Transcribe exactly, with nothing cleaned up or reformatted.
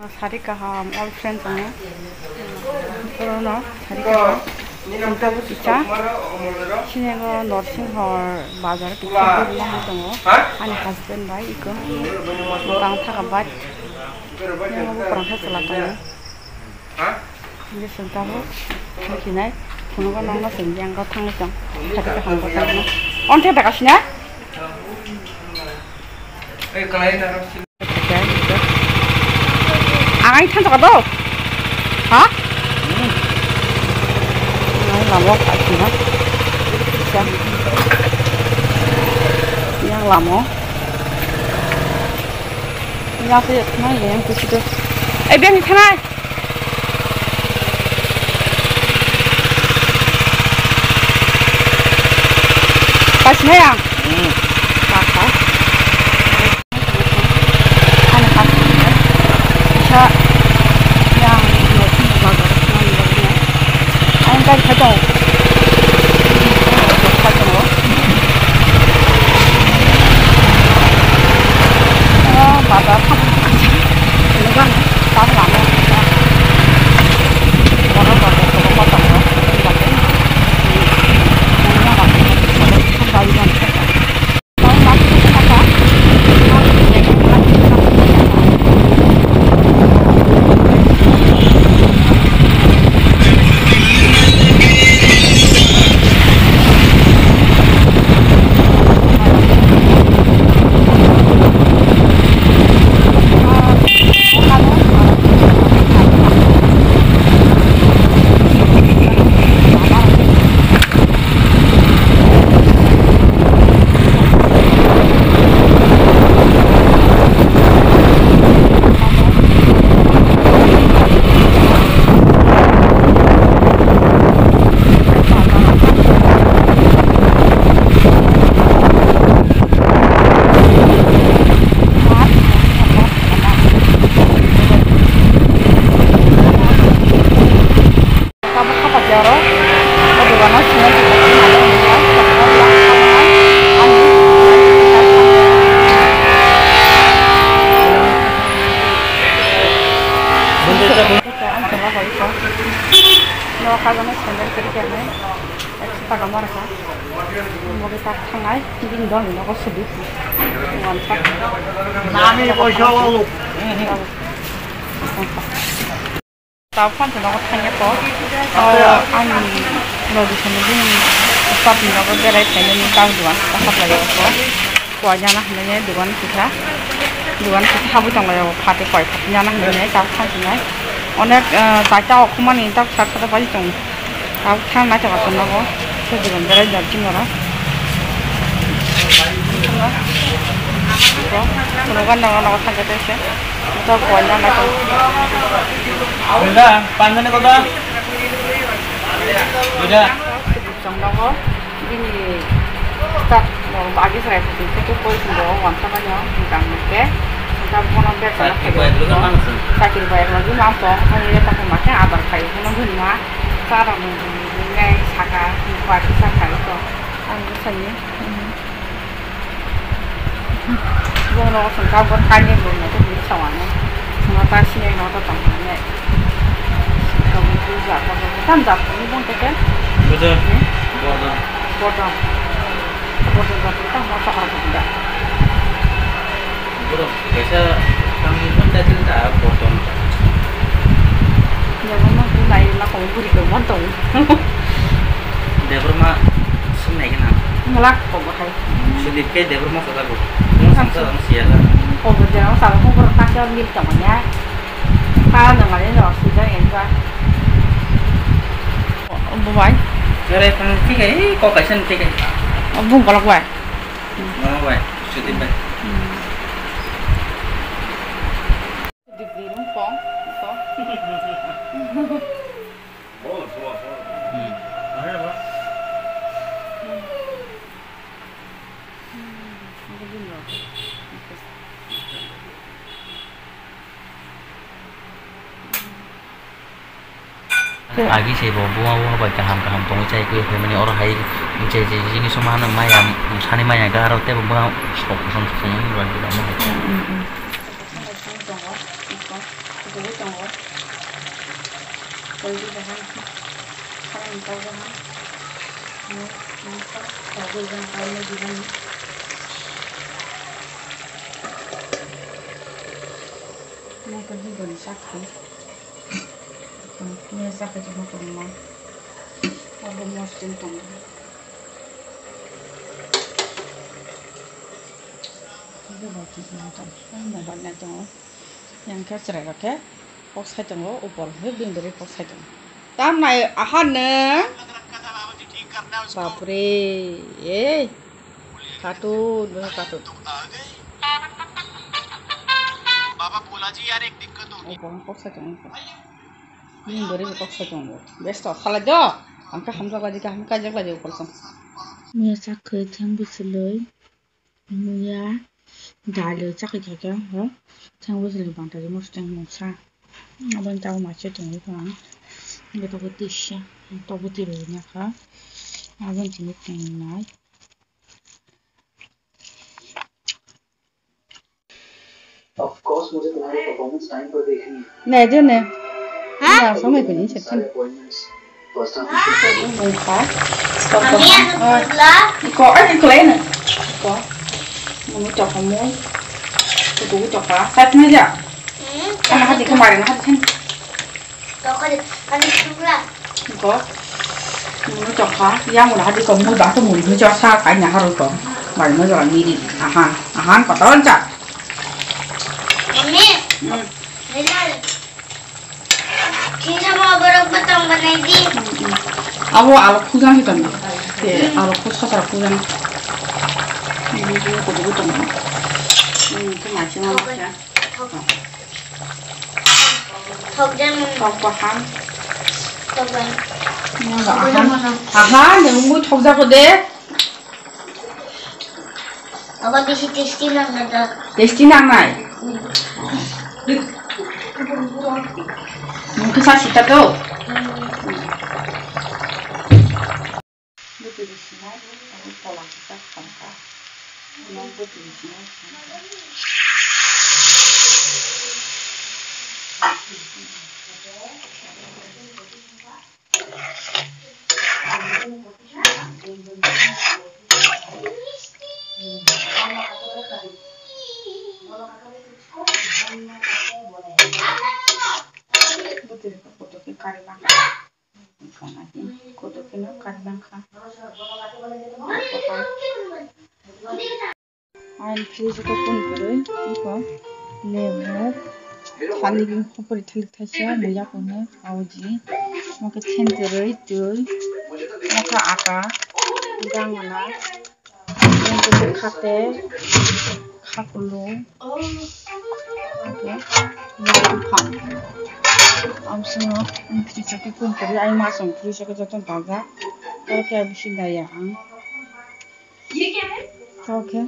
Sari kaham, all friends tongo. Orono sari kaham. Chwng tabuk kisa. Sini o Norsingho bazar kisa gurina hai tongo. Ani husband bai iko bang thaka bike. Yang bo kwrang khe chwla tongo. Hindi sung tabuk thang sinai. Phunukgo nangma sung yang go thangwi tong. Sari kaham bo tongno. On the daga sina. Ang ai thansa ka do? Ha? Ang ai lamo ka sina. Sa. Yang lamo. Yang se thana yang kusi do. Eh, biang ni thana. Pas na yang? Hmm. Pas, pas. Ano pas na? Sa yang, ano, ano, ano, ano, ano, ano, ano, ano, ano, ano, ano, ano, ano, Tabuk hapar jaro. O dogano sini. No kajana sandal kiri kiri. Ekso taka marka. Moge tak thangai. Bini dol ni nogo sudi. Nami boisa walu. Tabuk phan nogo thangya to. O, ani logi sani bini stop ni nogo berai phainani tabuk dugan kisa hablai o to. Koi jana hinwi dugan kisa. Dugan kisa habwi tonglaio, phatwi koi phatwi jana hinwi tabuk phan sinai. Onek, eh, chaita okhumani tabuk sak sak bai tong. Tabuk thang naithok aswk nogo. Sujurung berai jar chini oro. Bo, phunukgo nogo nogo thangkhe tei se. Tabuk koi jana naithok. Buida, panjani koda? Buida. Chwng nogo bini start no agi chwrai phuti tei khe koi chwng bo wansa manya hwnkha hwnkhe hwnkha bono bek chana Chakri phaibo bai dwgwi hwnkha. Mano chwng. Chakri bai rwgwi mano tong hwnwi ta hwnma khe adar khai hwnwi hwnma cha rok nung nung nai saka hwnwi kisa khai to ang bwsani. Bono sengkha bo kainwi bo no tei sawa no. Sengkha ta sinai no ta tong ne. Tong ni ja ko ko tam ja ko ni bon te ke. Betul. Hmm? Bodo. Bodo. Bodo ja ko ta mo sakar ko da. Bodo. Kaisa tang ni bon da tin da bodo. Ya mo ma bu lai la ko buri ko mon tong. Debra ma sum nai na. Ngala ko bo hai. Sudip khe Debra masa jago. Mung sangsa ang sia la. Ko bo jera sal ko bor ta sia mil ta manya. Ta na mane no sida en ba. Bubai. Jere tang thik hai, ko kaisa thik hai. Bung kolok bai. No bai, Sudip bai. Sudip di rung kong, ko. Agi se bo buma buma bai kaham kaham tongwi chai khe phaimani oro hai chai chai jini soma hwnwi maya sani maya garo tei bo buma sok kosong kosong wngwi rw khe tamo hai. Tugwi tongo. Tugwi bahan. Salai tau bahan. Mo, mo, tugwi bahan, tau mo, bahan. Mo, tugwi bahan, sakhi. Mo, sakhi, mo, tugwi bahan. Abo mo, sing tongo. Tugwi bahan, tugwi bahan, tau. Mo, bahan, tau. Yang khe chwrai rok khe kok sai tongo, upor hwnkhe bini bwrwi kok sai tongo. Tam nai aha nwng? Bapre, ei, cartoon, bo cartoon. Upor hwnkhe kok sai tongo, bini bwrwi bo kok sai tongo. Besto salai do, ang khe hamjak lai di, khe hamjak lai di upor song. Mia chak khe thang bwswlwi. Muya dal rok chakhi kha khe, ho. Thang bwswlwi banta rw mosodeng mungsa. Aboni tabuk masa tongwi kha. Hwnkhe tabuk tisa, tabuk twi rwgwna kha. Aboni tini tongnai. Of course, मुझे तुम्हारी performance time पर देखनी है। Nai de ne. Ha? Na, samai pini se kan. सारे appointments. Mungsa. Mami, ano pula? Iko, ay, iko lain. Iko. Mami toko mo. Iko toko. Tat meja. Hmm, ano hati kemarin hati. Toko de, ano pula? Iko. Mami toko. Ya, mula hati ko mo da to mo ni jo sa kai na haro ko. Mari mo jo ni di. Ahan, ahan kotor ja. Mami. Hmm. Nilal. Sisa mo borok batang banai di. Abo alok khujang hitam. Te alok khuj sasara khujang. Ini dia kudu kudu. Hmm, itu macam apa ya? Thok jang. Thok paham. Thok jang. Ahan, ahan, yang mui thok jago de. Abo bisi tasty nang na da. Tasty nang nai. Hmm. Mungkin sa sita to. Hmm. Buti di sinai, abo pola kita tangka. Yang buti di sinai. Buti di kotor ke kari bangka. Kotor ke no kari bangka. Ang fridge ko kun kwrwi, iko lemu, thani bini hopori thalik thaisa, muya kunu, auji, mokhe thenterwi twi, mokhe ata, dangana, khate, khakulu, mokhe buphang. Amsino fridge ko kun kwrwi, ai masong fridge ko joto dajak, tei khe bisi daya ang. Okay.